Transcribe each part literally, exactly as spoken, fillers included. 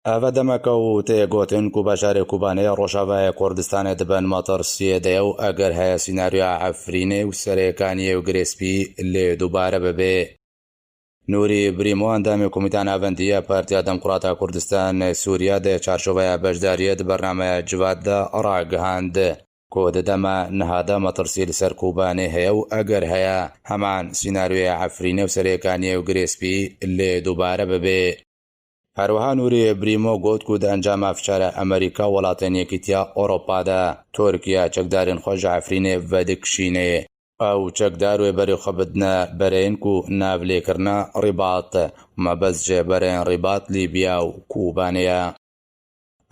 Eve demeke û tê gotin ku bajarê Kobanê ya Rojavayê Kurdistanê di bin metirsiyê de ye û eger heye sînaryoya Efrînê û Serêkaniyê û Girê Spî lê dubare bibe. Nûrî Brîmo, endamê Komîta Navendî ya Partiya Demokrata Kurdistan Sûriya, di çarçoveya beşdariyê di bernameya Civat de ragihand ku di dema niha de metirsî li ser Kobanê heye û eger heye, heman sînaryoya Efrînê û Serêkaniyê û Girê Spî lê dubare bibe. Her wiha Nûrî Brîmo got ku di encama fiçara Amerîka, welatên Yekîtiya Ewropa de Tirkiye çekdarên xwe ji Efrînê vedikişîne. Ew çekdar wê berê xwe bidine bereyên ku navlêkirina Rîbat, mebest ji bereyên Rîbat, Lîbya û Kobanê ye.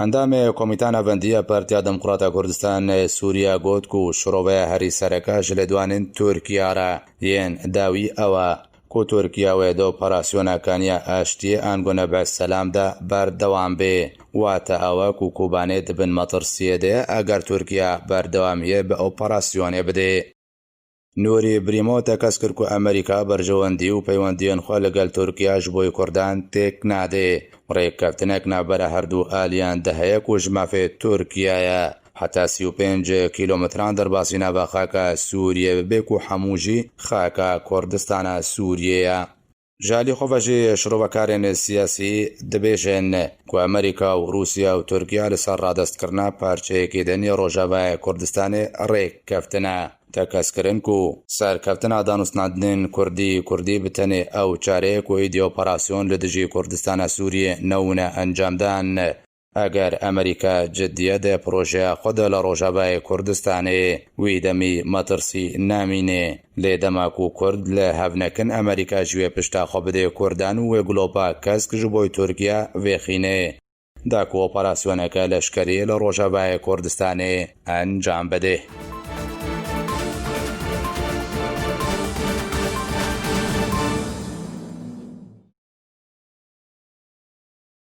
Endamê Komîta Navendî ya Partiya Demokrata Kurdistan Sûriya got ku şiroveya herî sereke ji lêdwanên Tirkiye re yên dawî ew e ku Tirkiye wê di operasyona Kaniya Aştiyê ango Neb'e Selam de berdewam bê. Wate ew e ku Kobanê di bin metirsiyê de ye eger Tirkiye berdewamiyê bi operasyonê bidê. Nûrî Brîmo tekez kir ku Amerîka berjewendî û peywendiyên xwe li gel Tirkiye ji bo Kurdan têk nade. Rêkeftinek navbera herdu aliyan de heye ku ji mafê Tirkiye ye. Heta sî û pênc kîlometran derbasî nava xaka Sûriyê bibe ku hemû jî xaka Kurdistana Sûriyê ye. Ji alî xwe ve jî şirovekarên siyasî dibêjin ku Amerîka û Rûsya û Tirkiye li ser radestkirina parçeyekî din ya Rojavayê Kurdistanê rêk keftine. Tekez kirin ku serkeftina danûstandinên Kurdî, Kurdî bi tenê ew çareyê ku êdî operasyon li dijî Kurdistana Sûriyê newine encamdan. Eger Amerîka ciddiye de projeya xwe de li Rojavayê Kurdistanê, wî demî metirsî namîne. Lê dema ku Kurd li hev nekin, Amerîka ji wê pişta xwe bidê Kurdan û wê glopa kesk ji bo Tirkiye vêxîne. Da ku operasyoneke leşkerî li Rojavayê Kurdistanê encam bidê.